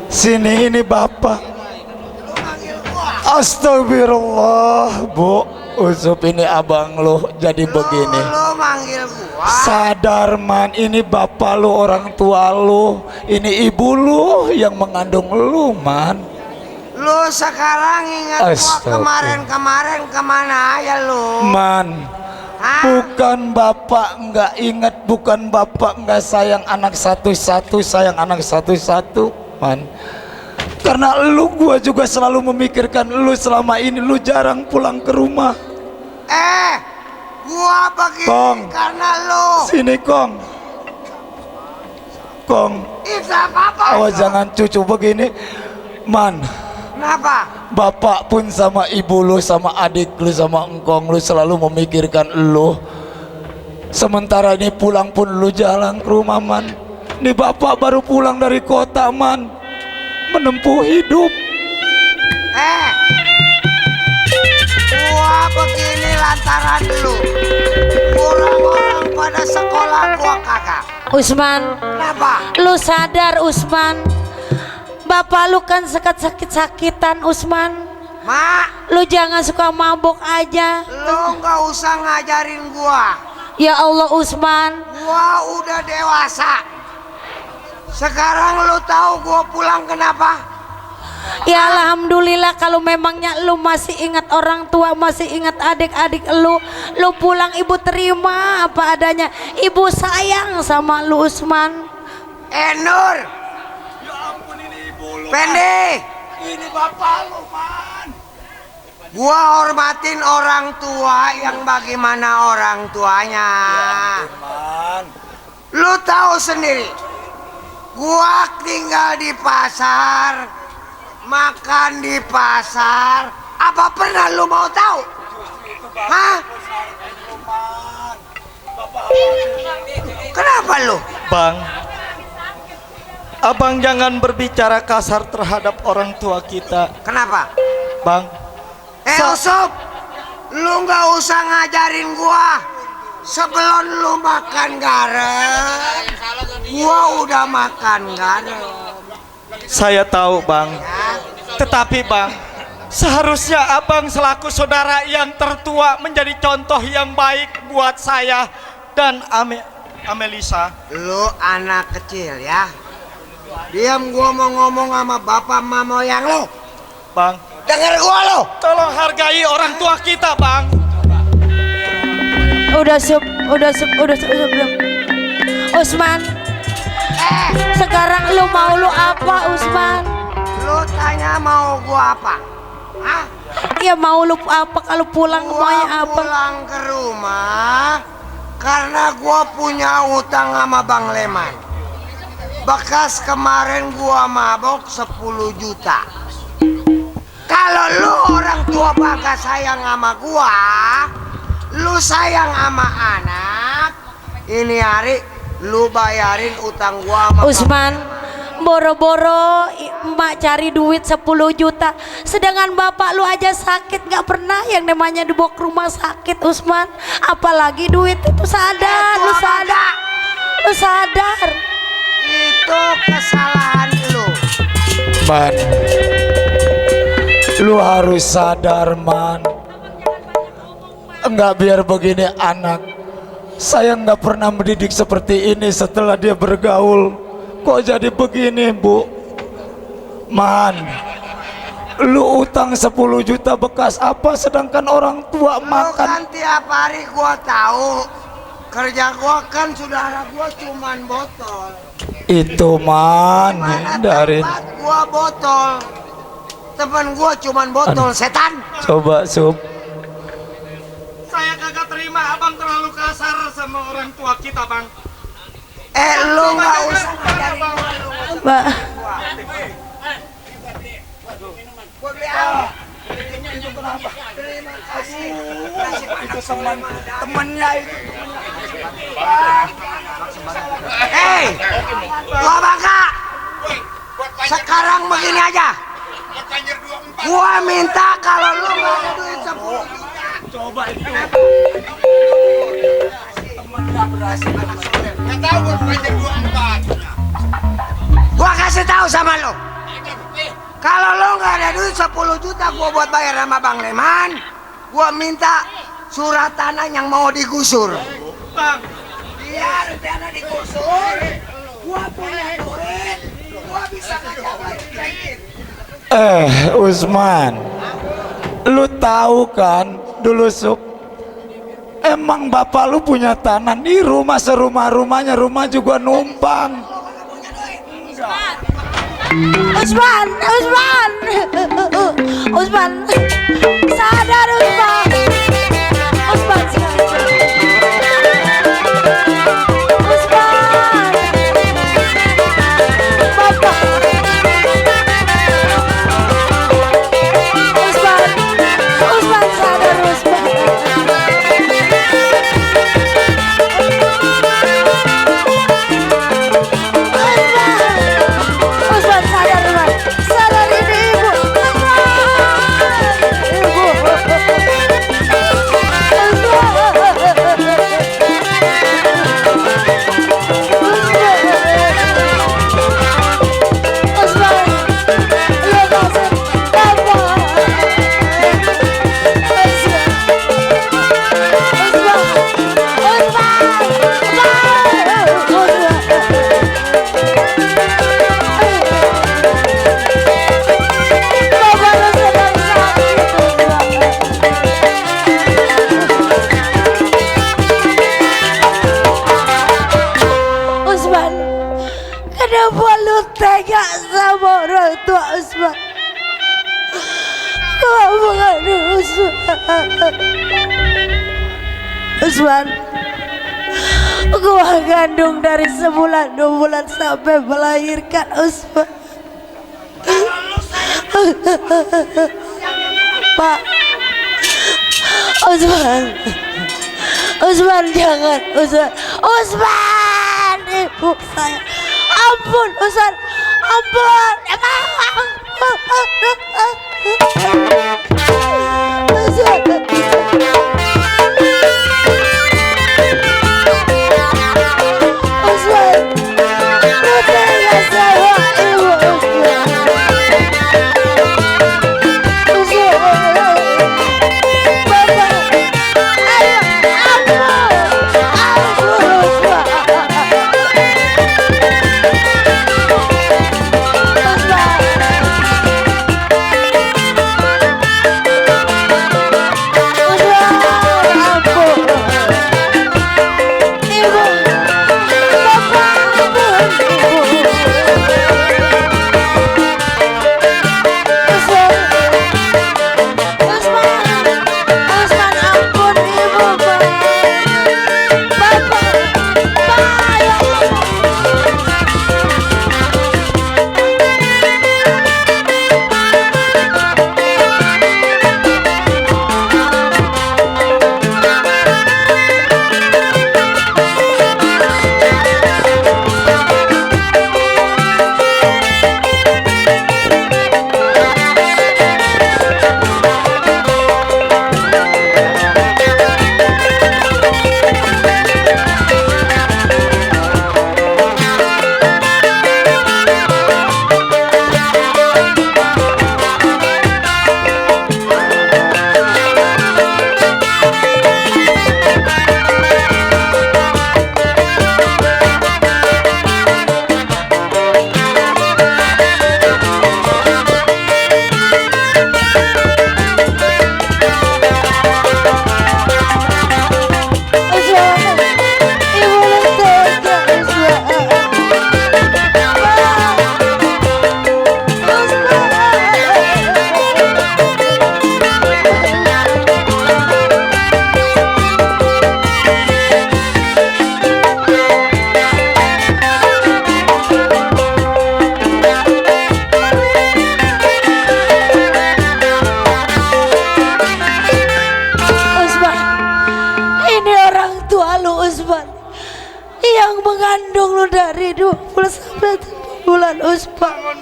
Sini ini bapak. Astagfirullah bu, Usup ini abang lo jadi begini. Lo manggil gua. Sadar man, ini bapak lo, orang tua lo, ini ibu lo yang mengandung lo man. Lo sekarang ingat gua kemarin kemana ya lo? Man, Hah? bukan bapak nggak ingat, bukan bapak nggak sayang anak satu-satu, sayang anak satu-satu man. Karena lu, gua juga selalu memikirkan lu. Selama ini lu jarang pulang ke rumah. Gua begini Kong, karena lo. sini Kong. Kong, Itu apa? awas jangan cucu begini man. Kenapa? Bapak pun sama ibu lu, sama adik lu, sama engkong lu selalu memikirkan lu. Sementara ini pulang pun lu jalan ke rumah man. Nih bapak baru pulang dari kota man, menempuh hidup. Gua begini lantaran lu. Orang-orang pada sekolah gua kagak. Usman, Kenapa? lu sadar Usman? Bapak lu kan sakit-sakitan Usman. Mak, Lu jangan suka mabuk aja. lu nggak usah ngajarin gua. Ya Allah Usman. Gua udah dewasa. Sekarang lu tahu gua pulang kenapa? Ya alhamdulillah kalau memangnya lu masih ingat orang tua, masih ingat adik-adik lu pulang ibu terima apa adanya. Ibu sayang sama lu Usman. Nur, Ya ampun, ini ibu lu. Pendi, Ini bapak lu man. gua hormatin orang tua yang bagaimana orang tuanya. Man. Lu tahu sendiri, gua tinggal di pasar, makan di pasar. Apa pernah lu mau tahu? Hah? Kenapa lu? Bang, abang jangan berbicara kasar terhadap orang tua kita. Kenapa? Bang, Usup, lu nggak usah ngajarin gua. Sebelum lu makan garam, gua udah makan garam. saya tahu bang. Ya. Tetapi bang, seharusnya abang selaku saudara yang tertua menjadi contoh yang baik buat saya dan Amelisa. Lu anak kecil ya. Diam, gua mau ngomong sama bapak mama yang lu. Bang, Dengar gua lu. tolong hargai orang tua kita bang. Udah sup. Usman, sekarang lu mau lu apa Usman? Lu tanya mau gua apa? Hah? Ya mau lu apa kalau pulang Gua maunya apa? pulang ke rumah karena gua punya utang sama Bang Leman. Bekas kemarin gua mabok 10 juta. Kalau lu orang tua bangga sayang sama gua, lu sayang sama anak, ini hari lu bayarin utang gua sama Usman, boro-boro emak cari duit 10 juta, sedangkan bapak lu aja sakit, gak pernah yang namanya dibawa ke rumah sakit Usman. Apalagi duit itu, sadar, lu sadar. Itu kesalahan lu. Man, lu harus sadar man. Enggak biar begini anak. Saya nggak pernah mendidik seperti ini. Setelah dia bergaul, kok jadi begini bu? Man, lu utang 10 juta bekas apa, sedangkan orang tua Lu makan. kan tiap hari gua tahu kerja gua kan saudara gua cuman botol. Itu man, Mana hindarin. tempat gua botol, temen gua cuman botol. Setan. Coba sup. Saya kagak terima abang terlalu kasar sama orang tua kita bang. Lu nggak usah ngajarin gua, lu. Mbak, Gua beli apa? Itu kenapa? Terima kasih. Itu temennya itu. Gua bangga. Sekarang begini aja. Gua minta kalau lu nggak ada duit 10 juta. Coba itu. Temennya berhasil. Nggak tahu gua banjir 24. Gua kasih tahu sama lo. Kalau lo nggak ada duit 10 juta gua buat bayar sama Bang Leman, gua minta surat tanah yang mau digusur. Bang, Biar tanah digusur, gua punya duit, gua bisa ngajak lagi kredit. Usman, lu tahu kan dulu Sup, emang bapak lu punya tanah di rumah, serumah-rumahnya, rumah juga numpang. Usman, sadar Usman. Usman, sadar. Usman, Bapak. Usman sadar Usman. Usman sadar Usman. Sadar ini ibu. Usman, kenapa lu tega sama orang tua Usman? Kau mengandung Usman, gua gandung dari sebulan 2 bulan sampai melahirkan Usman. Pak, Usman jangan, Usman, ibu saya, ampun Usman, ampun, Usman, lu tega sama ibu bulan Usman.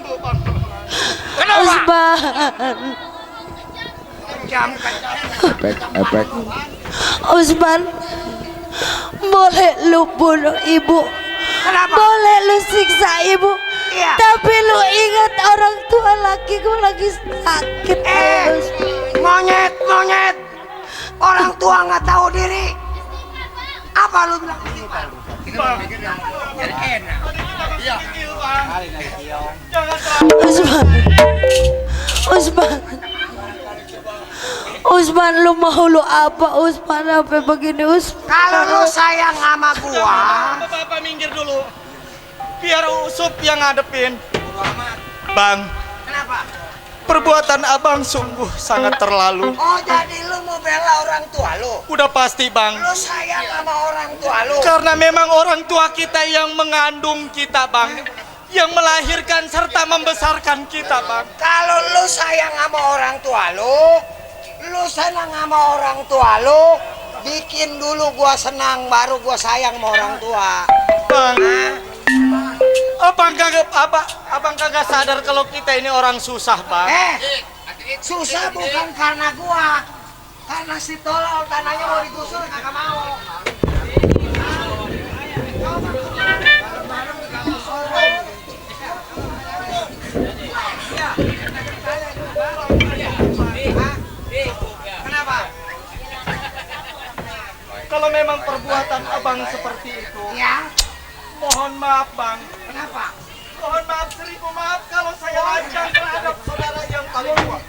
Usman. Efek. Usman, boleh lu bunuh ibu. Kenapa? Boleh lu siksa ibu. Iya. Tapi lu ingat orang tua laki gue lagi sakit. Monyet. Orang tua nggak tahu diri. Apa lu bilang? Usman, lu mau lu apa Usman sampai begini Usman? Kalau lu sayang sama gua, Bapak minggir dulu. Biar Usup yang ngadepin. Bang, kenapa? perbuatan abang sungguh sangat terlalu. Oh, jadi lu mau bela orang tua lu? Udah pasti bang. Lu sayang sama orang tua lu? Karena memang orang tua kita yang mengandung kita bang, yang melahirkan serta membesarkan kita bang. Kalau lu sayang sama orang tua lu senang sama orang tua lu, bikin dulu gua senang, baru gua sayang sama orang tua. Bang, abang kagak sadar kalau kita ini orang susah bang. Susah bukan karena gua, karena si tolol tanahnya mau digusur kagak mau. Kenapa? Kalau memang perbuatan abang seperti itu, Ya, mohon maaf bang. kenapa? Mohon maaf, 1000 maaf kalau saya lancang terhadap saudara yang paling tua.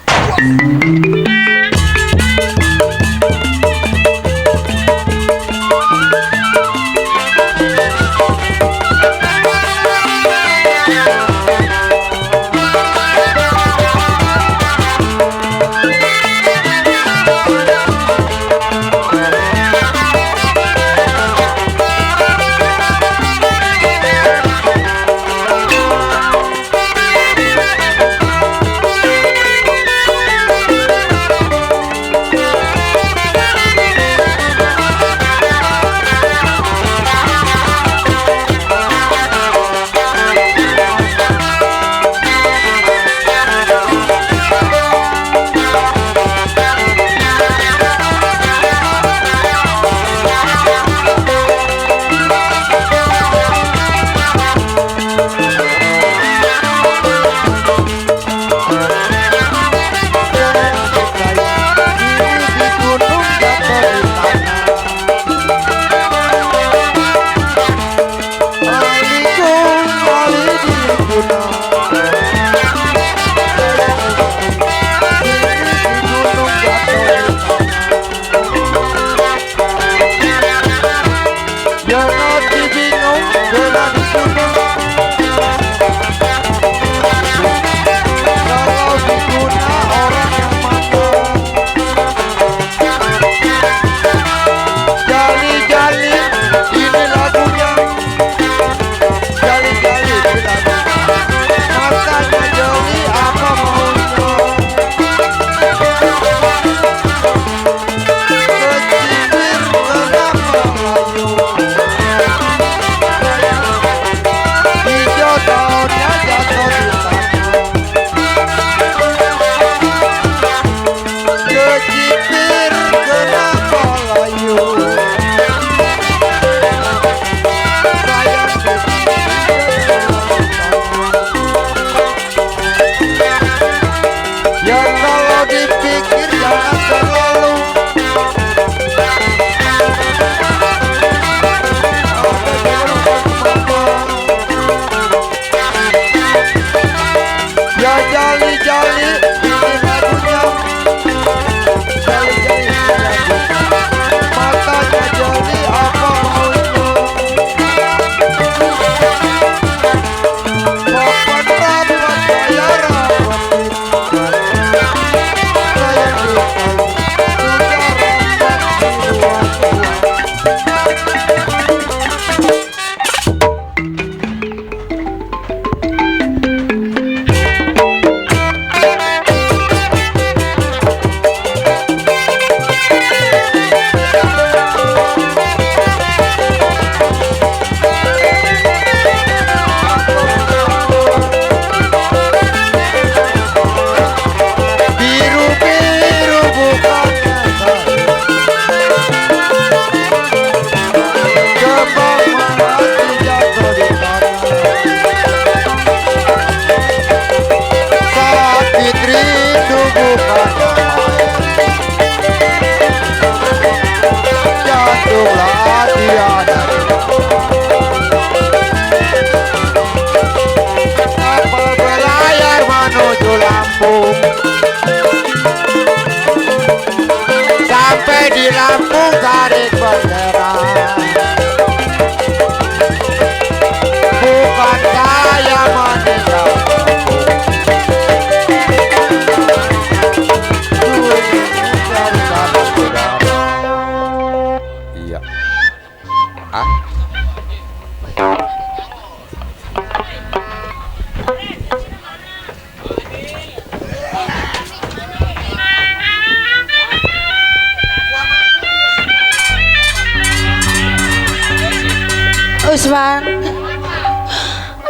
Usman,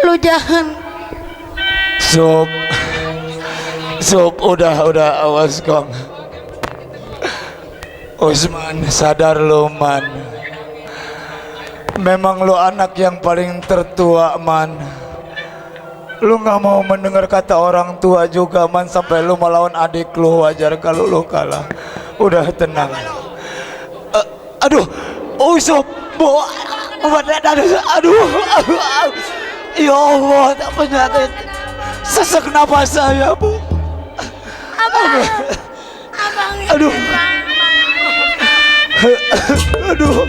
lu jangan. Sup, udah, awas kong. Usman, sadar lu, Man. Memang lu anak yang paling tertua, Man. Lu gak mau mendengar kata orang tua juga, Man. Sampai lu melawan adik lu, wajar kalau lu kalah. Udah, tenang. Aduh, Sup, Bu. Aduh, ya Allah, tak penyakit. Sesak napas saya, Bu. Abang Aduh. Aduh.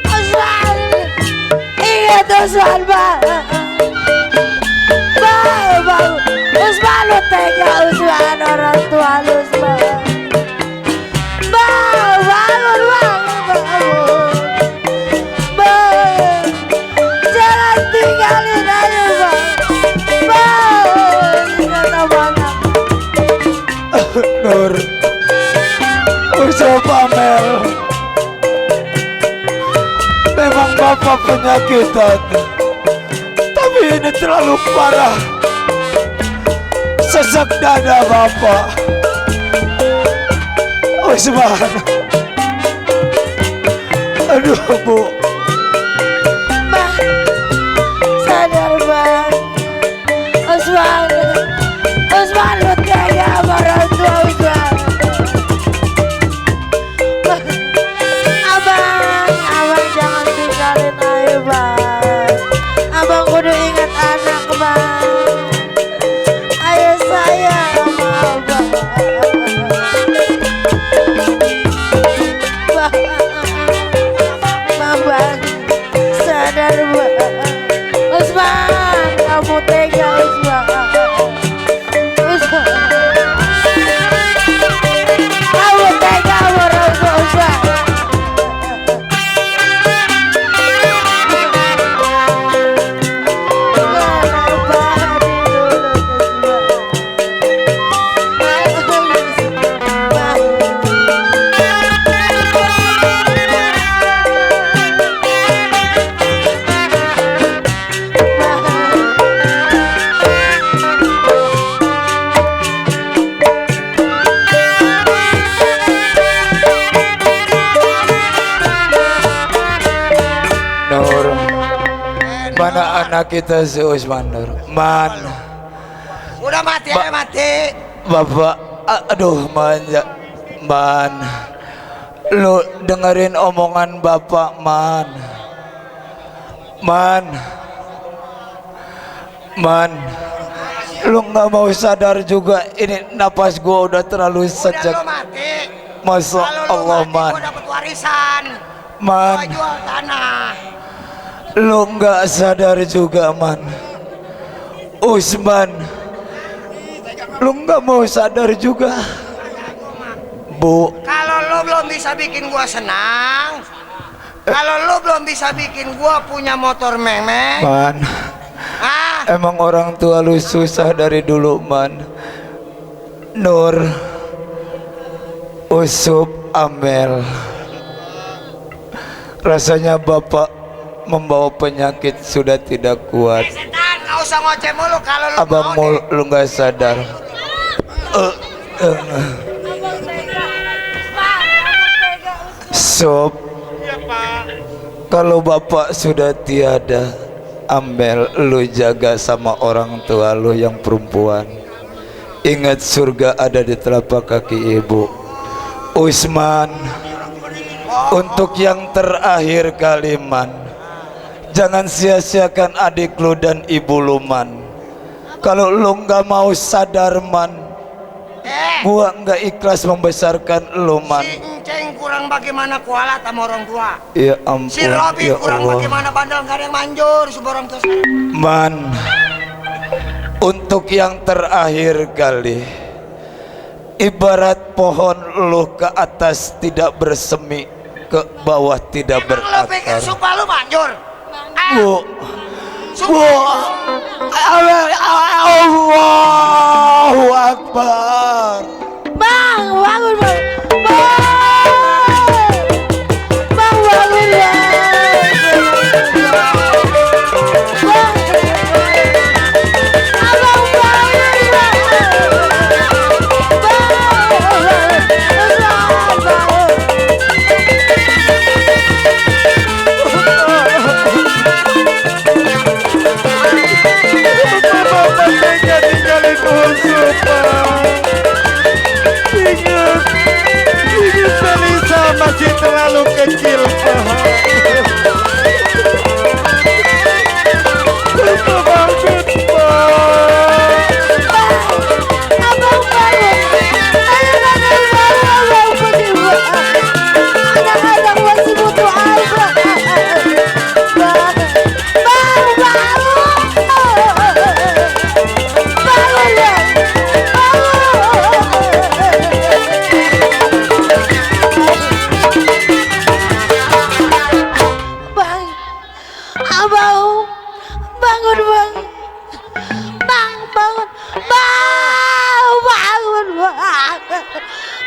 Usman, ingat Usman, Bang. Bang, Usman lu tega, Usman, orang tua lu, Usman. Bang, jangan tinggalin aja, Bang. Ingat abang. Nur, Usop Amel, memang bapak penyakitan, tapi ini terlalu parah. Sesak dada bapak. Usman, aduh Bu. Bang, sadar, Bang. Usman lu tega sama orang tua, Usman. Abang jangan tinggalin ayo, Bang. Abang kudu ingat anak, Bang. Ayo sayang sama abang. Bang, sadar, Bang. Usman, kamu tega, Usman. Kamu tega orang tua, Usman. Nur, mana anak kita si Usman, Nur? Man, Udah mati aja mati. bapak, aduh Man, lu dengerin omongan bapak, Man. Lu nggak mau sadar juga, ini napas gua udah terlalu Udah sejak. lu mati. Masya Kalau lu Allah, mati, Man. gua dapat warisan. Man, Gua jual tanah. lu nggak sadar juga, Man. Usman, lu nggak mau sadar juga, Bu. Kalau lu belum bisa bikin gua senang, kalau lu belum bisa bikin gua punya motor memeng, Man, emang orang tua lu susah dari dulu, Man. Nur, Usup, Amel, rasanya bapak membawa penyakit sudah tidak kuat. setan, nggak usah ngoceh mulu kalau lu Abang mau lu nggak sadar. Sob, kalau bapak sudah tiada, Amel, lu jaga sama orang tua lu yang perempuan. Ingat surga ada di telapak kaki ibu. Usman, untuk yang terakhir kali, Man, jangan sia-siakan adik lu dan ibu lu, Man. Kalau lu nggak mau sadar, Man, gua nggak ikhlas membesarkan lu, Man. si Enceng kurang bagaimana kualat sama orang tua. Ya ampun, Si Robi ya kurang Allah. bagaimana bandel, nggak ada yang manjur sama orang tua sekarang. Man, untuk yang terakhir kali, ibarat pohon lu ke atas tidak bersemi, ke bawah tidak Emang lu pikir berakar. sumpah lu manjur? Bu, Sumpah. Allahu Akbar. Bang, bangun, Bang. Bang, bangun, Bang.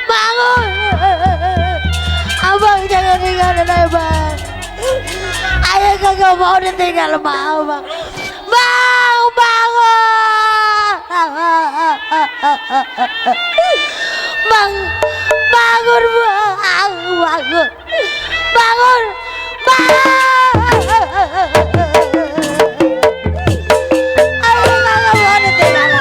Bangun. Abang jangan tinggalin Abang. Ayah kagak mau ditinggal sama Abang. Bang, bangun. Bang, bangun, bang, bangun. Bangun, ayah kagak mau ditinggal.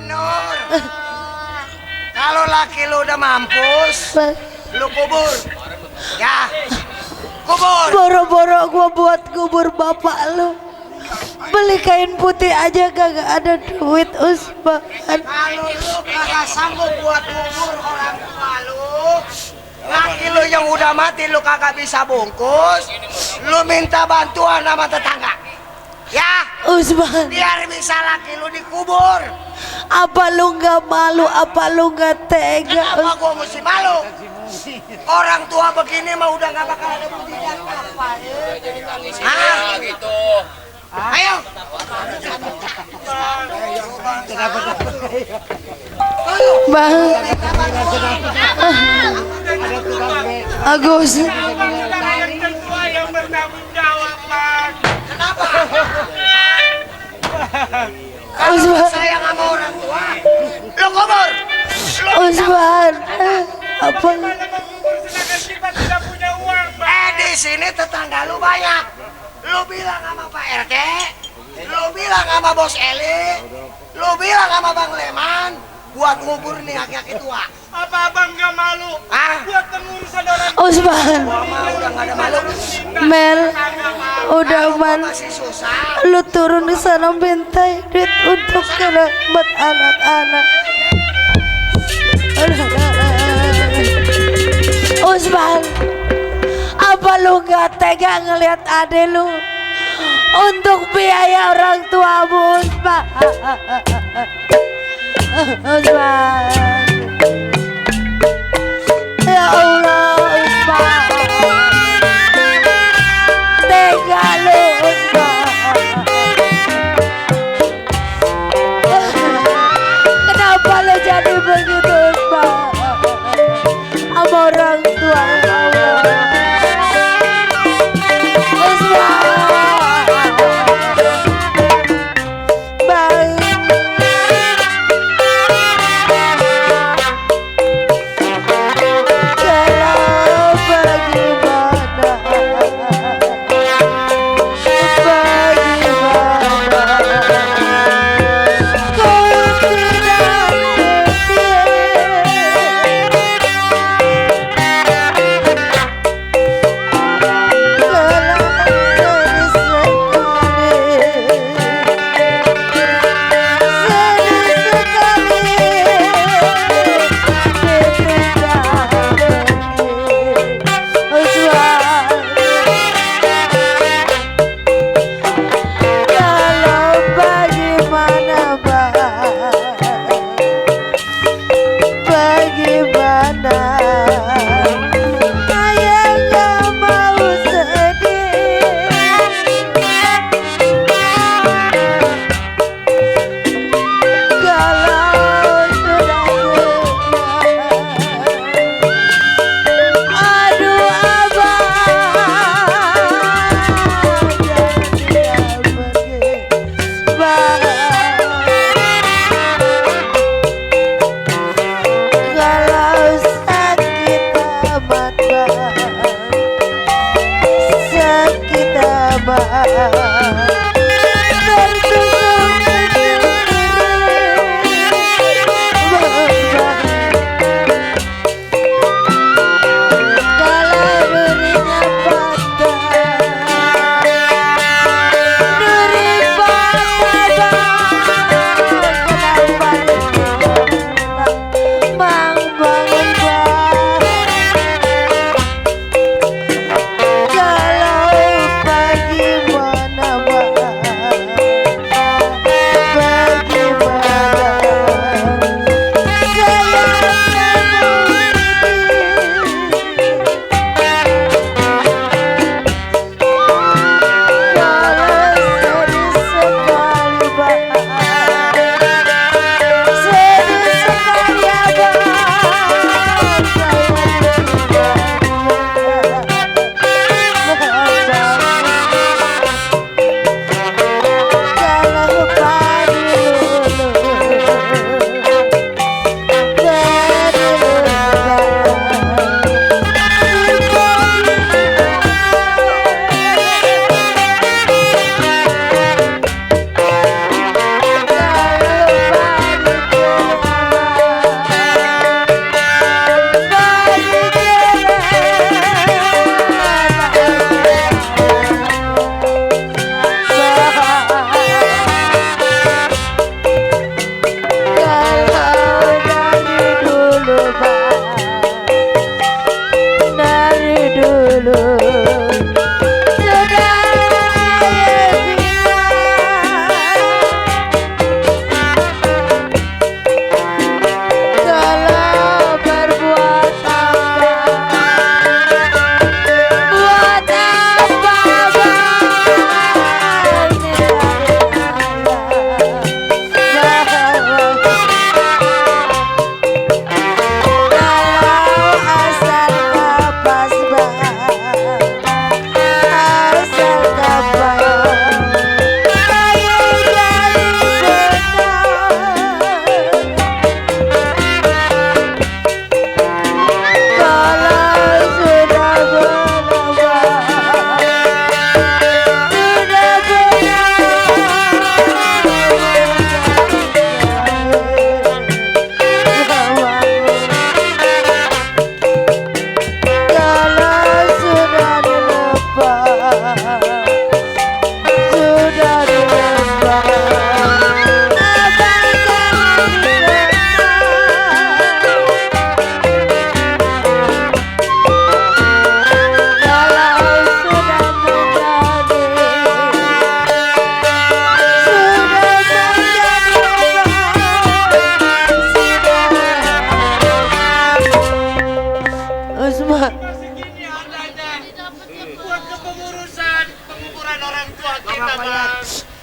Nur, kalau laki lu udah mampus, lu kubur. Ya, kubur. Boro-boro gua buat kubur bapak lu. Beli kain putih aja kagak ada duit Usman. Kalau lu kagak sanggup buat kubur orang tua lu, laki lu yang udah mati lu kagak bisa bungkus, lu minta bantuan sama tetangga. Ya, Usman, biar bisa laki lu dikubur. apa lu nggak malu? Apa lu nggak tega? Kenapa gua mesti malu? Orang tua begini mah udah nggak bakal ada mujizat apa ya? Ah, gitu. Ayo. Bang, Agus, Kenapa? Usman, Sayang sama orang tua. Lu kubur. Usman, apa? Di sini tetangga lu banyak. Lu bilang sama Pak RT, lu bilang sama Bos Eli, lu bilang sama Bang Leman buat ngubur nih aki-aki tua. Apa abang gak malu Ah, buat pengurusan orang Usman, gua mah udah nggak ada malu. Mel, udah man, Masih susah. lu turun di sana mintai duit untuk kerabat anak-anak. Usman, apa lu nggak tega ngelihat ade lu untuk biaya orang tuamu, Usman? Usman, ya Allah, Usman, tega lu, Usman. Kenapa lu jadi begitu, Usman? Sama orang tua kamu, Usman. Bang,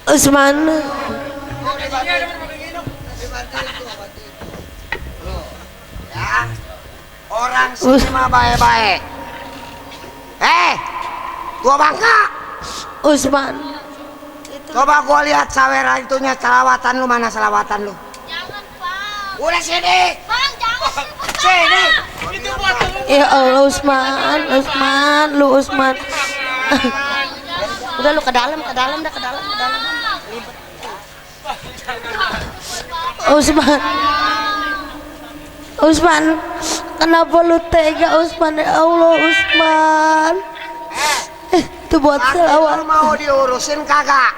Usman. Ya, orang sini mah baik-baik. Gua bangga. Usman. Coba gua lihat saweran itunya selawatan lu, mana selawatan lu? Jangan, Bang. Udah sini. Bang, jangan. Sini. Ya Allah Usman, lu Usman. Udah lu ke dalam dah, ke dalam. Ribet. Usman, kenapa lu tega Usman? Ya Allah Usman. Itu buat Laki selawat. lu mau diurusin kagak?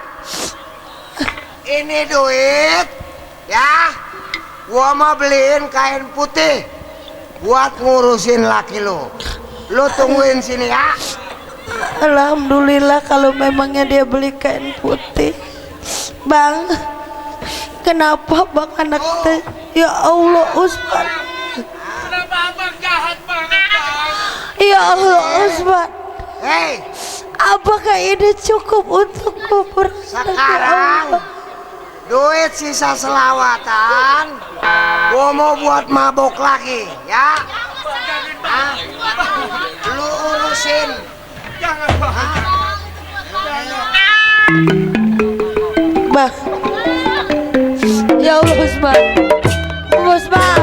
Ini duit, ya. Gua mau beliin kain putih buat ngurusin laki lu. Lu tungguin sini ya. Alhamdulillah kalau memangnya dia beli kain putih. Bang, kenapa bang anak teh? Ya Allah Usman. Kenapa abang jahat banget, Bang? Ya Allah Usman. Hei, Apakah ini cukup untuk kubur? sekarang duit sisa selawatan gua mau buat mabok lagi, ya. Hah? Lu urusin. Jangan, Bang. Bang. Ya Allah Usman. Usman.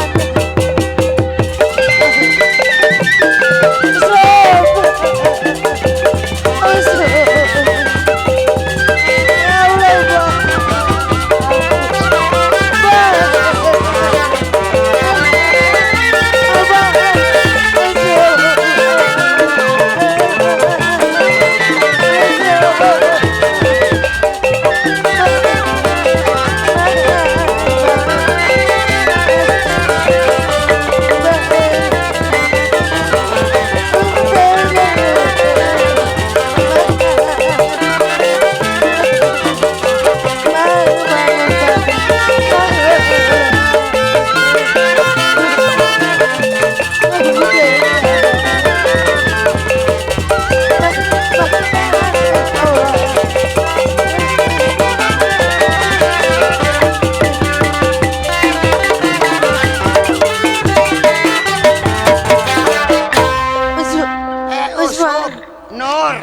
Nur,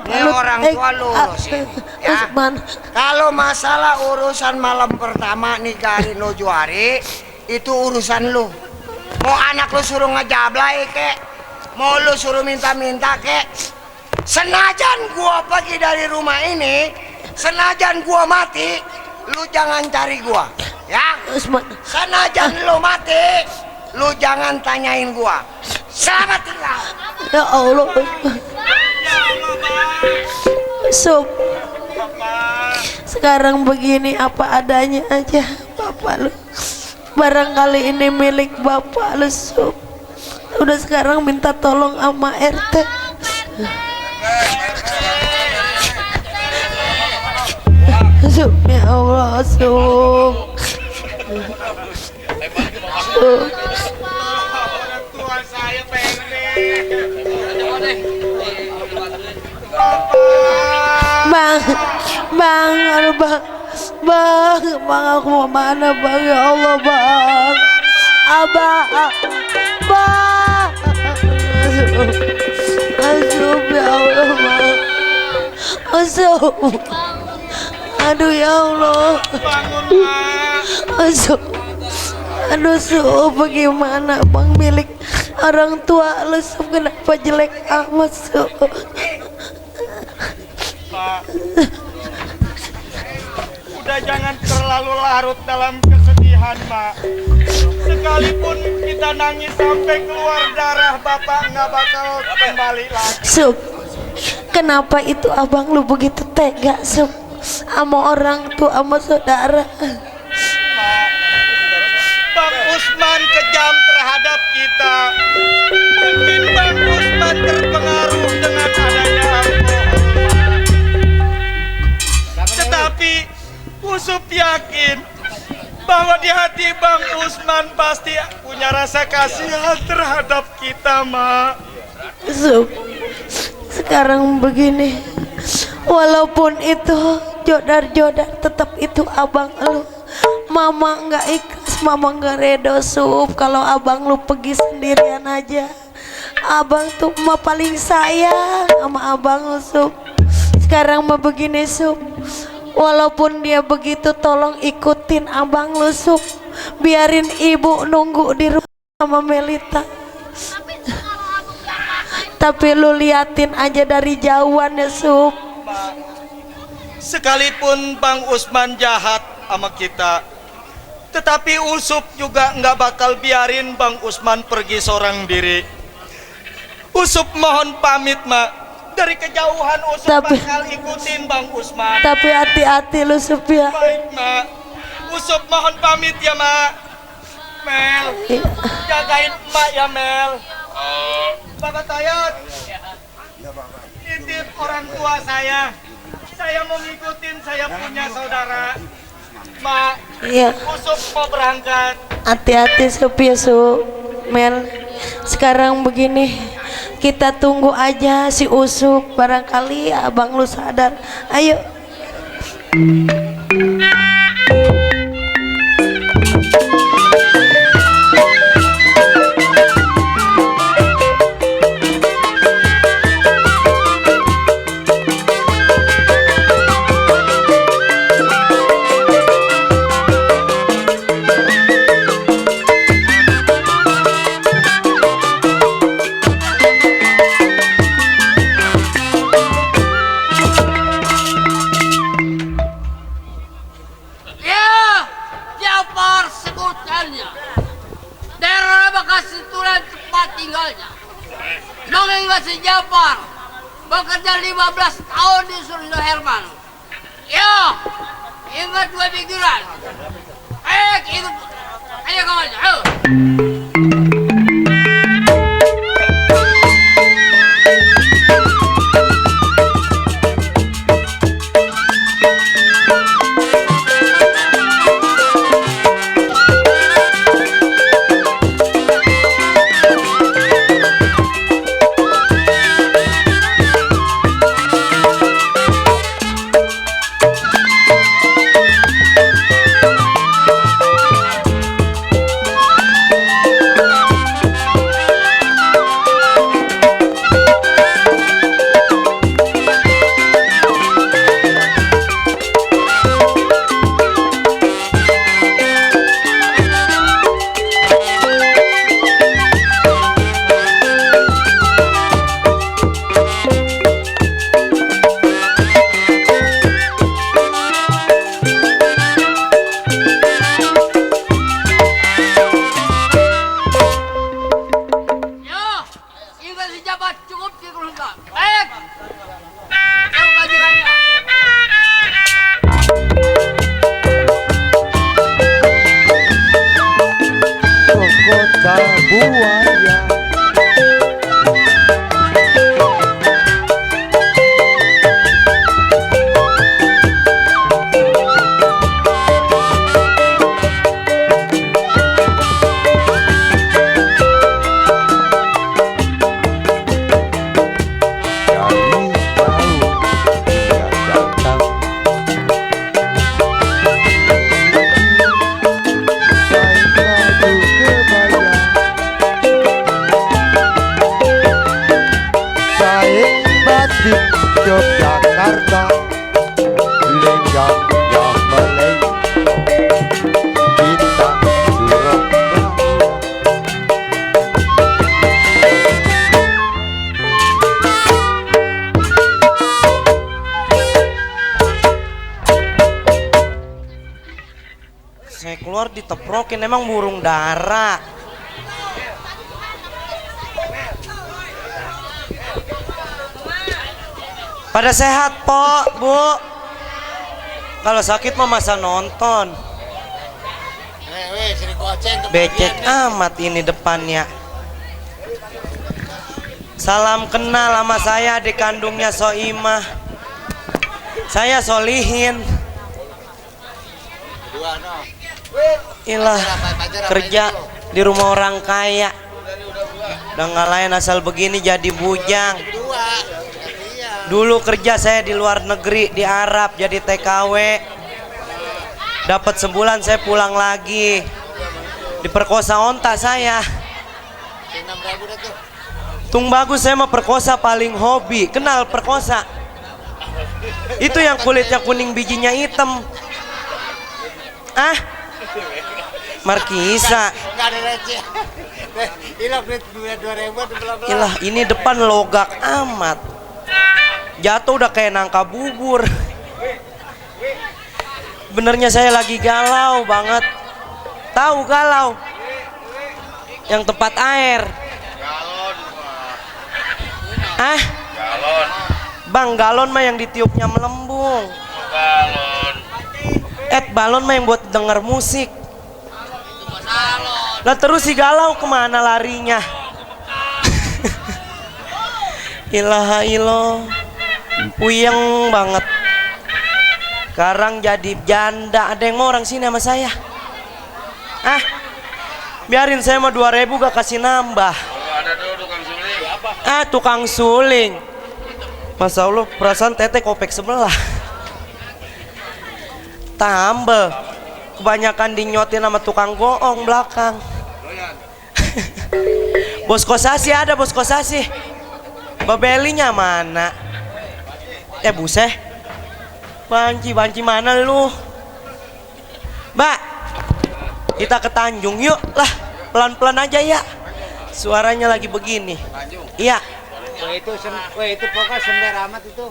ini orang tua lu urusin, ya. Usman. Kalau masalah urusan malam pertama nikahin lo Juari, itu urusan lu. Mau anak lu suruh ngejablay kek, mau lu suruh minta-minta kek. Senajan gua pergi dari rumah ini, senajan gua mati, lu jangan cari gua, ya. Usman. Senajan lu mati, lu jangan tanyain gua. Selamat tinggal. Ya Allah Usman. Sup. Sekarang begini apa adanya aja bapak lu. Barangkali ini milik bapak lu Sup. Udah sekarang minta tolong sama RT. Sup ya Allah Sup. Sup. Bang, aduh bang, aku mau mana bang, ya Allah bang, abang, Asub ya Allah bang, Asub, aduh ya Allah, Asub, aduh Sub, bagaimana bang milik orang tua lu Sub, kenapa jelek amat Sub? Pak, udah jangan terlalu larut dalam kesedihan, Mak. Sekalipun kita nangis sampai keluar darah, Bapak nggak bakal kembali lagi. Sub, kenapa itu abang lu begitu tega Sub, sama orang tua, sama saudara? Mak, Bang Usman kejam terhadap kita. Mungkin Bang Usman terpengaruh dengan adanya alkohol, Mak. Tetapi Usup yakin bahwa di hati Bang Usman pasti punya rasa kasihan terhadap kita, Mak. Sub, sekarang begini, walaupun itu jodar-jodar tetap itu abang lu. Mama nggak ikhlas, mama nggak redo Sup kalau abang lu pergi sendirian aja. Abang tuh mah paling sayang sama abang lu Sup. Sekarang mah begini Sup, walaupun dia begitu tolong ikutin abang lu Sup. Biarin ibu nunggu di rumah sama Melita. Tapi lu liatin aja dari jauhan ya Sup. Sekalipun Bang Usman jahat sama kita, tetapi Usup juga nggak bakal biarin Bang Usman pergi seorang diri. Usup mohon pamit mak, dari kejauhan Usup bakal ikutin Bang Usman. Tapi hati-hati lu Sup ya. Baik mak, Usup mohon pamit ya mak. Mel, jagain emak ya Mel. Bapak Tayot, titip orang tua saya mau ngikutin, saya punya saudara. Mak, Iya. Usup mau berangkat. Hati-hati Sup ya Sup. Mel, sekarang begini, kita tunggu aja si Usup, barangkali abang lu sadar. Ayo. Si Jafar bekerja 15 tahun di Suryo Herman. Yo, ingat dua pikiran. Ikut. Ayo kawannya, ayo. Yogyakarta lenggang yang meleng bintang Surabaya. Saya keluar diteprokin, emang burung dara. Pada sehat, Po, Bu. Kalau sakit mah masa nonton. Becek amat ini depannya. Salam kenal sama saya, adik kandungnya Soimah. Saya Solihin. Ilah, kerja di rumah orang kaya. Udah nggak lain asal begini jadi bujang. Dulu kerja saya di luar negeri, di Arab, jadi TKW. Dapat sebulan saya pulang lagi. Diperkosa onta saya. Tung bagus, saya mah perkosa paling hobi. Kenal perkosa? Itu yang kulitnya kuning bijinya hitam. Ah? Markisa. Enggak ada receh. Hilang duit 2.000 Ilah, ini depan logak amat. Jatuh udah kayak nangka bubur. Benernya saya lagi galau banget. Tahu galau? Yang tempat air. Ah? Galon. Bang, galon mah yang ditiupnya melembung. Galon. Balon mah yang buat denger musik. Lah terus si galau kemana larinya? Ilaha ilah, puyeng banget. Sekarang jadi janda. Ada yang mau orang sini sama saya? Ah, biarin, saya mah 2.000 gak kasih nambah. Ada tuh tukang suling. Ah, tukang suling. Masya Allah, perasaan teteh kopek sebelah. Tambel, kebanyakan dinyotin sama tukang goong belakang. Bos kosasi ada, bos kosasi. Babelinya mana? Buseh. Banci mana lu? Mbak, kita ke Tanjung yuk lah. Pelan-pelan aja ya. Suaranya lagi begini. Iya. itu pokoknya sember amat itu.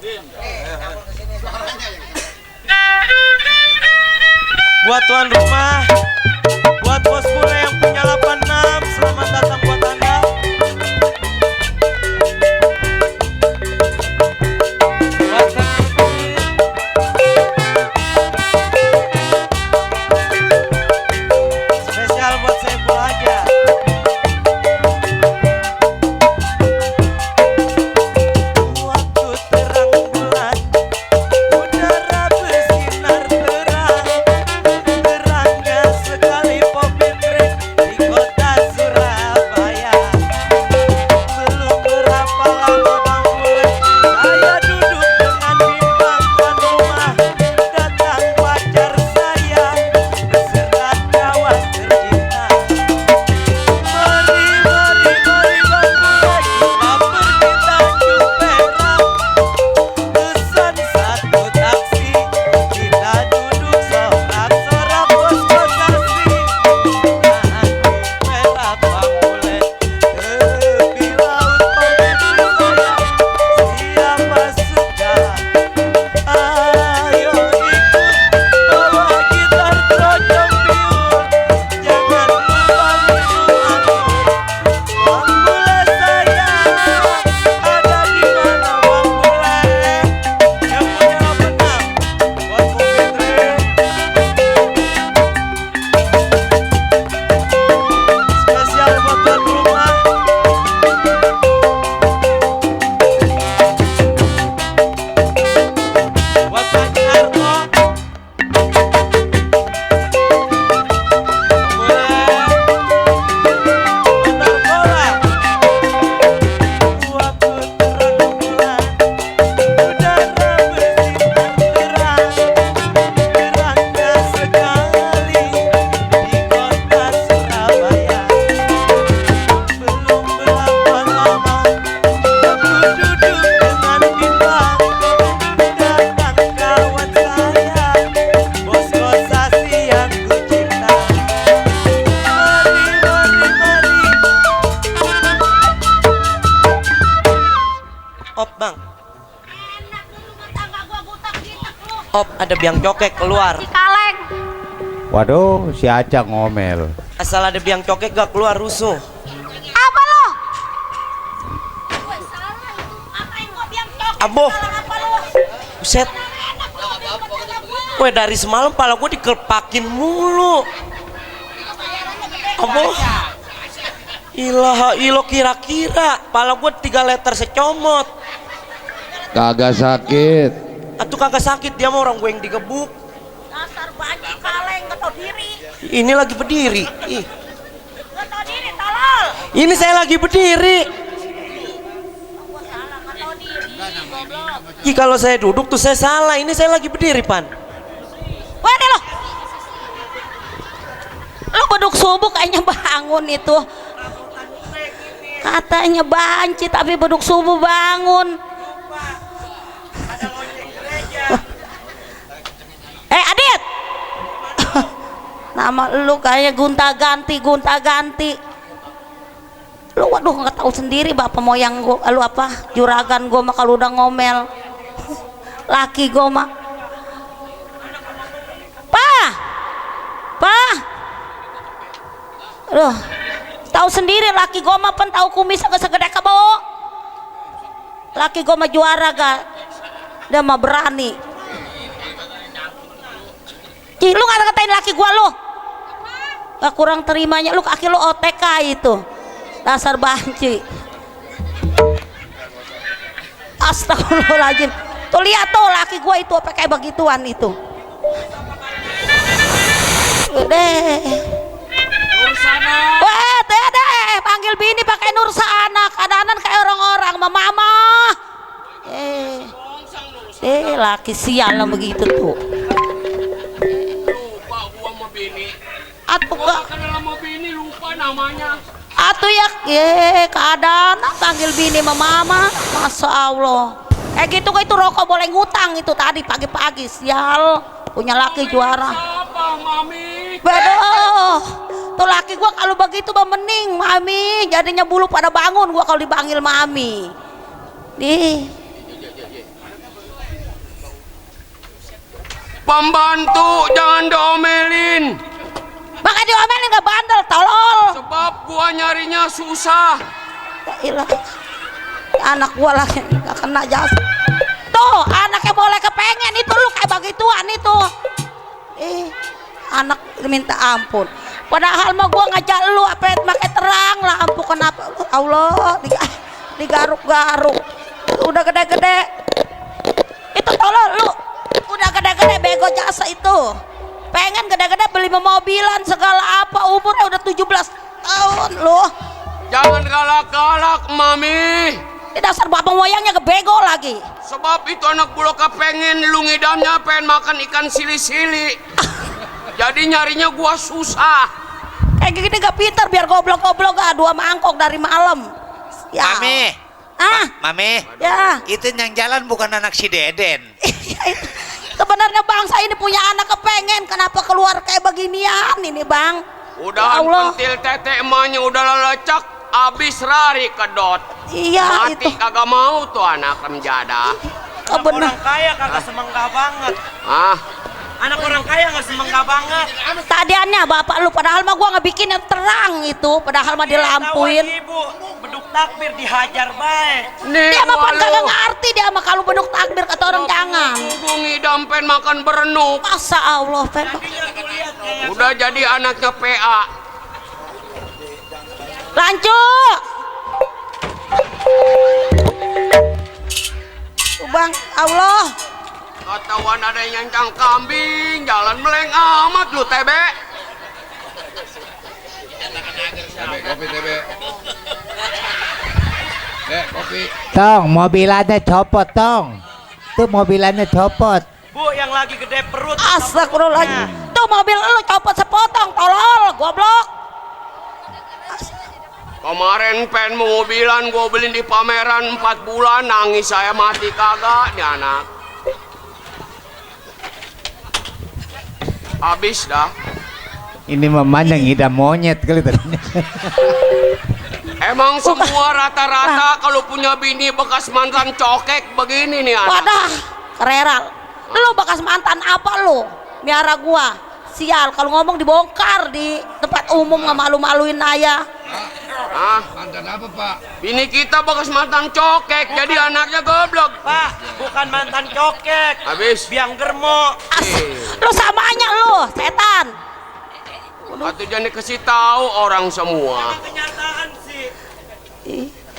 Buat tuan rumah, buat bos bule yang punya 86, selamat datang buat Anda. Spesial buat Saiful aja. Waktu terang bulan, udara bersinar terang. Terangnya sekali popin tren di kota Surabaya. Belum berapa lama bang bule, saya duduk dengan bimbang tuan rumah. Datang pacar saya beserta kawan tercinta. Mari bang bule, kita pergi Tanjung Perak. Pesan satu taksi, kita duduk sorak-sorak bos kosasi. Tanjung Perak bang bule, tepi laut pemimpin saya. Siapa suka, ayo ikut, bawa gitar trocong biul. Jangan lupa minum anggur. Bang bule saya, ada di mana bang bule? Yang punya 86 buat kopi tren. Spesial buat tuan rumah. Buat Pak Jarno. Motor bola. Waktu terang bulan, udara bersinar terang. Terangnya sekali di kota Surabaya. Belum berapa lama, aku duduk dengan bimbang. Datang kawan saya, bos kosasi yang ku cinta. Mari. Op bang, Enak lu rumah tangga gua gutak-gitak lu. op ada biang cokek keluar. Si kaleng. Waduh, si Acang ngomel. Asal ada biang cokek gak keluar rusuh. Apa lo? Gue salah lu. Ngapain gua biang cokek? Aboh. Salah apa lu? Buset, Enak lu di rumah tangga gua. weh dari semalam pala gue dikepakin mulu. Bayarannya gede. Aboh, ilaha ilo kira-kira pala gue 3 liter secomot. Kagak sakit. Atuh kagak sakit, dia mah orang gue yang digebuk. Dasar banci kaleng gak tau diri. Ini lagi berdiri. Ih, Gak tau diri tolol. ini saya lagi berdiri. Gua salah gak tau diri. Goblok. Kalau saya duduk tuh saya salah. Ini saya lagi berdiri, Pan. Waduh lo. Lo beduk subuh kayaknya bangun itu. Katanya banci tapi beduk subuh bangun. Adit. Nama lu kayaknya gonta-ganti. Lu waduh nggak tahu sendiri bapak moyang gua, lu apa juragan gua mah kalau udah ngomel. Laki gua mah. Pa. Aduh. Tahu sendiri laki gua mah pen tahu kumis segede kebo. Laki gua mah juara ga. Dia mah berani. Cih, lu nggak ngatain laki gua lu. Gak kurang terimanya lu kaki lu OTK itu. Dasar banci. Astagfirullahaladzim. Tuh lihat tuh laki gua itu apa kayak begituan itu. Deh. Wah, deh, panggil bini pakai Nursana, kadanan kayak orang-orang, mama. Laki sial begitu tuh. Lupa gua sama bini. Atuh gak? Kenal sama bini lupa namanya. Atuh ya, keadaan panggil bini mama, masya Allah. Gitu itu rokok boleh ngutang itu tadi pagi-pagi sial punya laki juara. Apa, Mami? Waduh, tuh laki gua kalau begitu mah mending mami, jadinya bulu pada bangun gua kalau dipanggil mami. Pembantu jangan diomelin. Makanya diomelin gak bandel, tolol. Sebab gua nyarinya susah. Ya ilah, anak gua lagi gak kena jasa. Tuh anaknya boleh kepengen itu lu kayak begituan itu. Anak minta ampun. Padahal mah gua ngajak lu apa pakai terang lampu kenapa? Allah digaruk-garuk. Udah gede-gede. Itu tolol lu. Udah gede-gede bego jasa itu. Pengen gede-gede beli mobilan segala apa umurnya udah 17 tahun lu. Jangan galak-galak, Mami. Ini dasar bapak moyangnya kebego lagi. Sebab itu anak buloka pengen lu ngidamnya pengen makan ikan sili-sili. Jadi nyarinya gua susah. Kayak gini gak pintar biar goblok-goblok gak 2 mangkok dari malam. Ya. Mami. Mami. Ya. Itu yang jalan bukan anak si Deden. Sebenarnya bangsa ini punya anak kepengen, kenapa keluar kayak beginian ini bang? Udah pentil tete emaknya udah lecek, abis lari kedot. Iya mati itu. Kagak mau tuh anak remjada. Orang kaya kagak semenggah banget. Anak orang kaya nggak semenggah banget. Tadiannya bapak lu, padahal mah gua ngebikin yang terang itu, padahal mah dilampuin. Ibu beduk takbir dihajar baik. Dia mah pan kagak ngerti dia mah kalau beduk takbir kata orang jangan. Kudu ngidam pen makan berenuk. Masa Allah pen. Udah jadi anaknya PA. Lancu. Bang Allah. Katawan ada yang nyancang kambing, jalan meleng amat lu tebe. Kopi. Tong, mobilannya copot tong. Tuh mobilannya copot. Bu yang lagi gede perut. Astagfirullahaladzim. Tuh mobil lu copot sepotong, tolol, goblok. Kemarin pen mobilan gua beli di pameran 4 bulan, nangis saya mati kagak nih anak. Habis dah. Ini memandang idam monyet kali tadi. Emang semua rata-rata kalau punya bini bekas mantan cokek begini nih anak. Wadah, kereral. Lu bekas mantan apa lu? Miara gua. Sial, kalau ngomong dibongkar di tempat umum nggak malu-maluin ayah. Mantan apa pak? Bini kita bekas mantan cokek, jadi anaknya goblok. Pak, bukan mantan cokek. Habis. Biang germo. Lu samanya lu, setan. Atau jangan dikasih tahu orang semua. Kenyataan sih.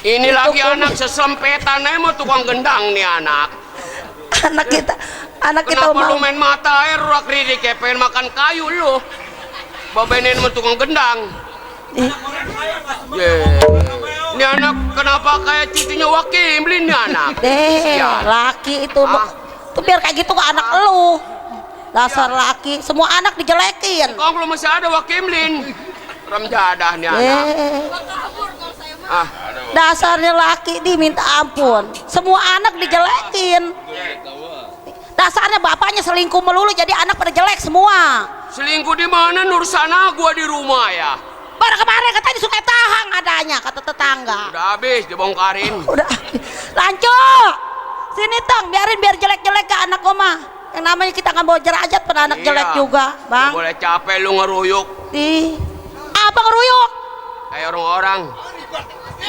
Ini lagi anak sesempetan emang tukang gendang nih anak. Anak kita Kenapa lu mau. main mata air ruak ridi kayak pengen makan kayu lu? Babenin sama tukang gendang. Orang kaya nggak semenggah. Yeah. Ini anak kenapa kayak cucunya Wakimlin nih anak? Sial. Laki itu Ah. tuh biar kayak gitu ke anak lu. Dasar laki, semua anak dijelekin. Kong lu masih ada Wakimlin. Ramjadah nih anak. Ah, Dasarnya laki diminta ampun. Semua anak dijelekin. Dasarnya bapaknya selingkuh melulu jadi anak pada jelek semua. selingkuh di mana Nursana? Gua di rumah ya. Baru kemarin katanya suka tahang adanya kata tetangga. Udah habis dibongkarin. Udah lanjut. Sini Tang, biarin biar jelek-jelek ke anak gua. Yang namanya kita nggak bawa derajat pada anak Iya. jelek juga, Bang. Lu boleh capek lu ngeruyuk Ih, apa ngeruyuk? kayak orang-orang.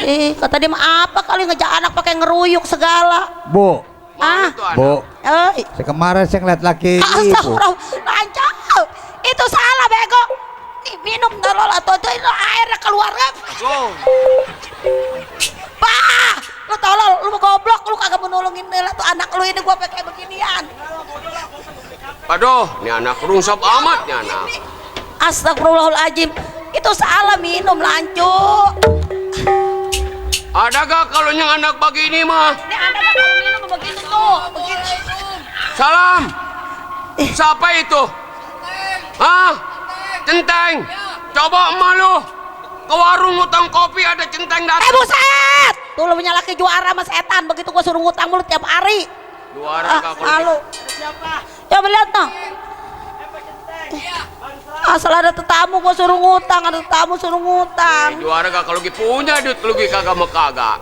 Ih, kata dia mah apa kali ngejak anak pakai ngeruyuk segala. Bu, Mana Ah. tuh anak? Bu, Eh, kemarin saya ngeliat laki ibu. astagfirullah, lanjut. Itu salah bego. Nih, minum tolol atau itu airnya keluar kan? Go. Bah, lu tolol, lu goblok, lu kagak mau nolongin tuh anak lu ini gua pakai beginian. Aduh, ini anak rungsap amat nih anak. Astagfirullahaladzim, itu salah minum lanjut. Ada gak kalau yang anak begini mah? Ini ada nggak kalau minum begitu tuh, begitu. Salam. Siapa itu? Hah? Centeng. Coba emak lu ke warung ngutang kopi ada centeng datang. Buset! Tuh lu punya laki juara sama setan, begitu gua suruh ngutang mulu tiap hari. Juara gak kalau Halo. Coba lihat noh. Asal ada tetamu gua suruh ngutang, ada tetamu suruh ngutang. juara gak kalau punya duit lu kagak mau kagak.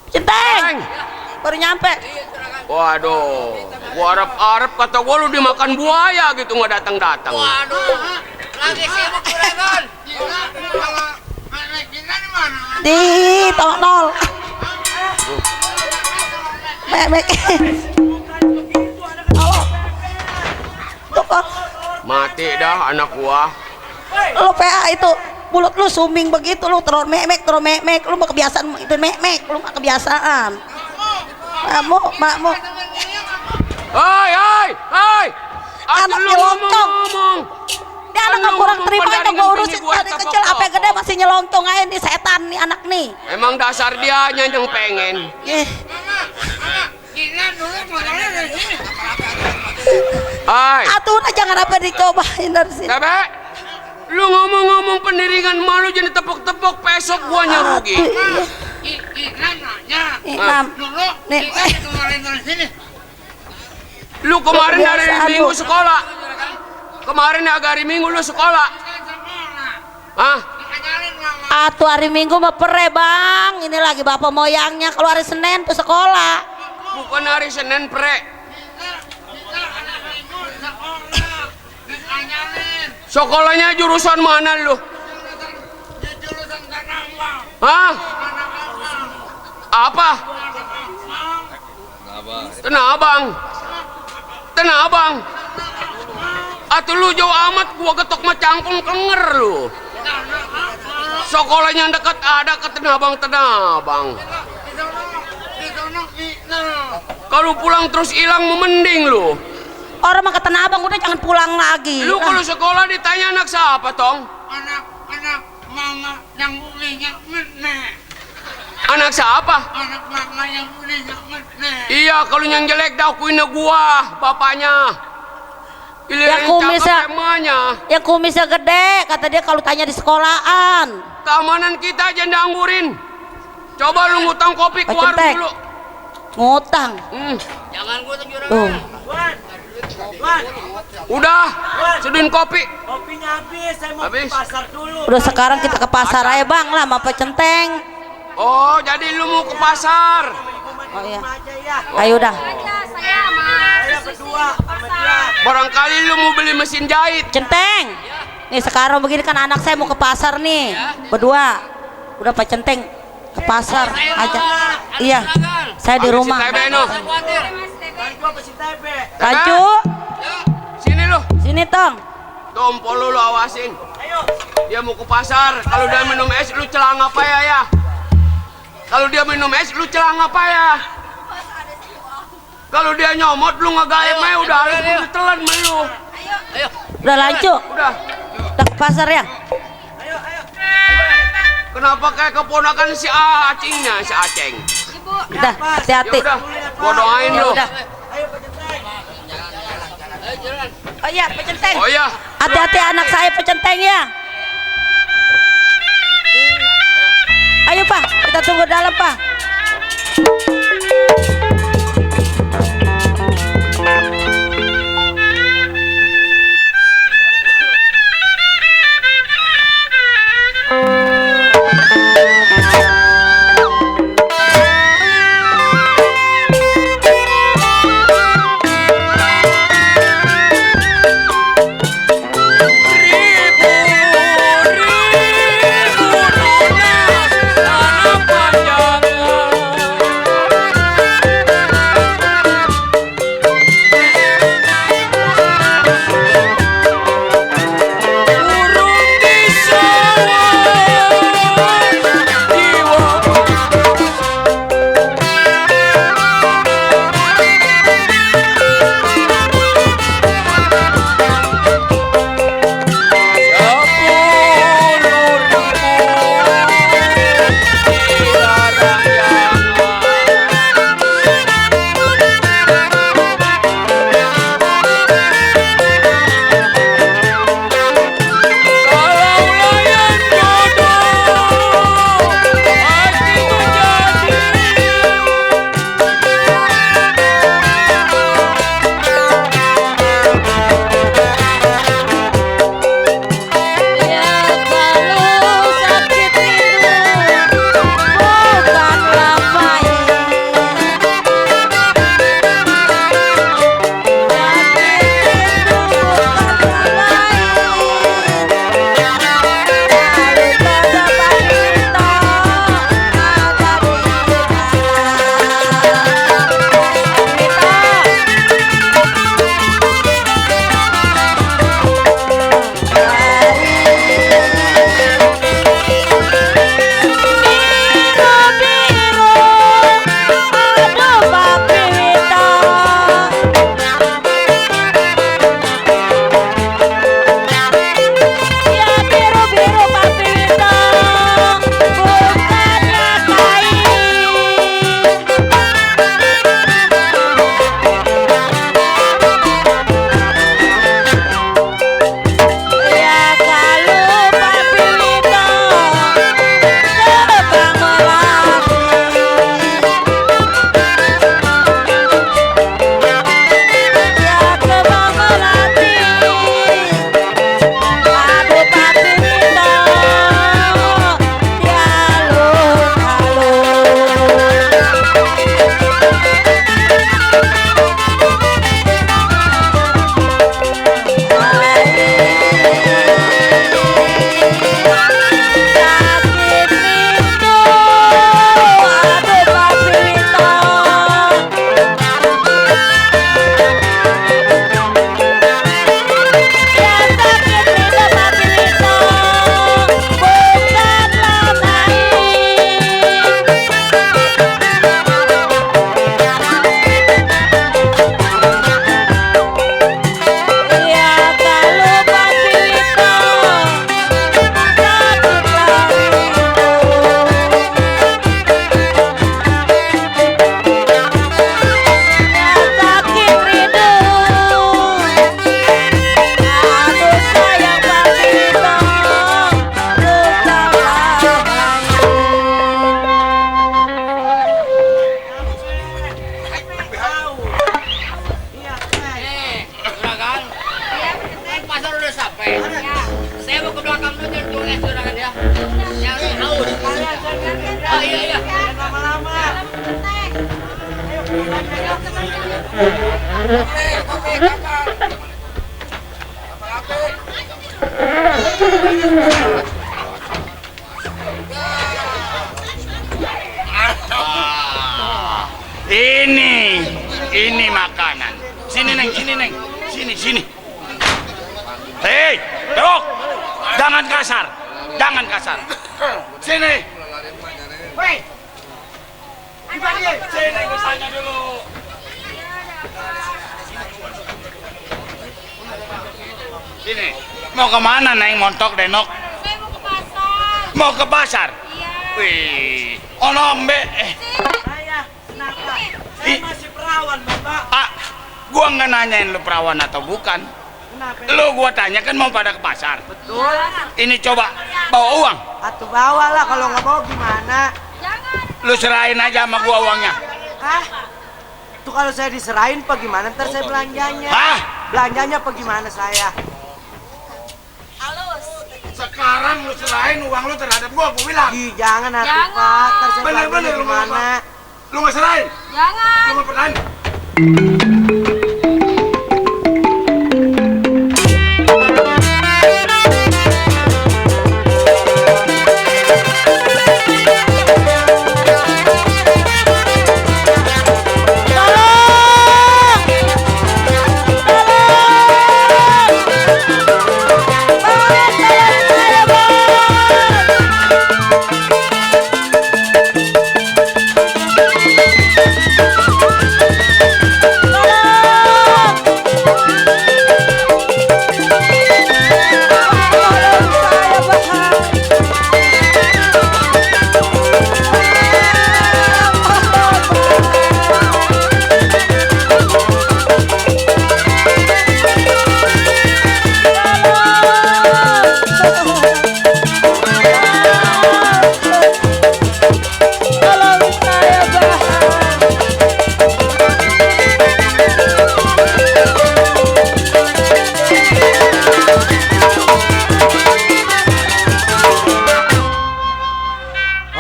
Centeng, baru nyampe. Waduh, gua arep kata gua lu dimakan buaya gitu nggak datang-datang. Di tolol. Mek. Tolol. Tuh kok, Mati dah anak gua. lu PA itu mulut lu suming begitu lu terus memek lu mau kebiasaan itu memek lu mah kebiasaan. Makmu. Hai. Anak Lu nyelonong. ngomong. Dia anak nggak kurang terima itu gue urusin dari kecil apa gede masih nyelonong aja nih setan nih anak nih. Emang dasar dia yang pengen. Eh, Hai. atuh jangan apa dicobain dari sini. Bebe, lu ngomong-ngomong pendirian malu jadi tepuk-tepuk besok guanya rugi. Nam, nih, Lu kemarin dari Kebiasaan minggu lu. sekolah. Kemarin hari minggu lu sekolah. Hah? atuh hari Minggu mah pere bang. Ini lagi bapak moyangnya kalau hari Senin tuh sekolah. Bukan hari Senin pre. Sekolahnya jurusan mana lu? Hah? Apa? Tanah Abang. Atuh lu jauh amat gua ketok mah cangkung kenger lu. Sekolahnya dekat ada ke Tanah Abang. Kalau pulang terus hilang mending lu. Orang mah ke Tanah Abang udah jangan pulang lagi. Lu kalau sekolah ditanya anak siapa, Tong? Anak mama yang ulinya menek. Anak siapa? Anak mama yang ulinya menek. Iya, kalau yang jelek dakuinnya gua, bapaknya. Yang kumisnya, emanya. yang kumisnya gede, kata dia kalau tanya di sekolahan. Keamanan kita aja nganggurin. Coba lu ngutang kopi ke warung Centek. dulu. Ngutang. Jangan gua juragan. Tuh. Udah, seduin kopi. Kopinya habis, saya mau Habis. ke pasar dulu. Udah sekarang kita ke pasar aja bang lah, sama Pak Centeng. Oh, jadi lu mau ke pasar. Oh iya. Aja ya. Ayo dah. Saya berdua sama dia. Barangkali lu mau beli mesin jahit. Centeng. Nih sekarang begini kan anak saya mau ke pasar nih. Berdua. Udah Pak Centeng ke pasar aja. Iya. Saya di Ambil rumah. si Tebe, no. Gua pasti tebe. Laju. Sini lu. Sini Tong. Tompol lu awasin. Dia mau ke pasar. Kalau dia minum es, lu celang apa ya? Kalau dia minum es, lu celang apa ya? Kalau dia nyomot, lu ngegaep aja udah harus lu telan sama lu. Udah lanjut. Udah. Udah ke pasar ya. Kenapa kayak keponakan si Acingnya, si Aceng? Ibu. Udah, hati-hati. Ya udah, gua doain Ya lu. udah. Oh iya, pecenteng. Oh iya. Hati-hati anak saya pecenteng ya. Ayo Pak, kita tunggu dalam Pak. Ini makanan. Sini Neng, sini. Hei, dok, jangan kasar. Sini. Woi, Sini kesana dulu. Sini. Mau kemana Neng? Montok Denok? Saya mau ke pasar. Mau ke pasar? Iya. Wih, ono mbe. Saya, kenapa? Saya masih perawan, Bapak. Ah, gua nggak nanyain lu perawan atau bukan. Kenapa? Lu gua tanya kan mau pada ke pasar. Betul. Ini coba bawa uang. Atuh bawa lah, kalau nggak bawa gimana? Lu serahin aja sama gua uangnya. Hah? Tuh kalau saya diserahin apa gimana? Ntar saya belanjanya. Hah? Belanjanya apa gimana saya? Sekarang lu serahin uang lu terhadap gua bilang. Ih, jangan atuh Pak. Ntar saya Bener-bener belanjanya lu gimana? Lu nggak serahin? Jangan. Lu nggak pernah?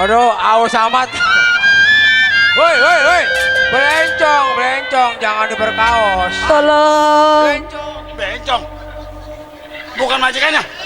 Aduh, aus amat. Woi, woi, woi. Belencong, belencong, jangan diberkaos. Tolong. Bencong. Bukan majikannya.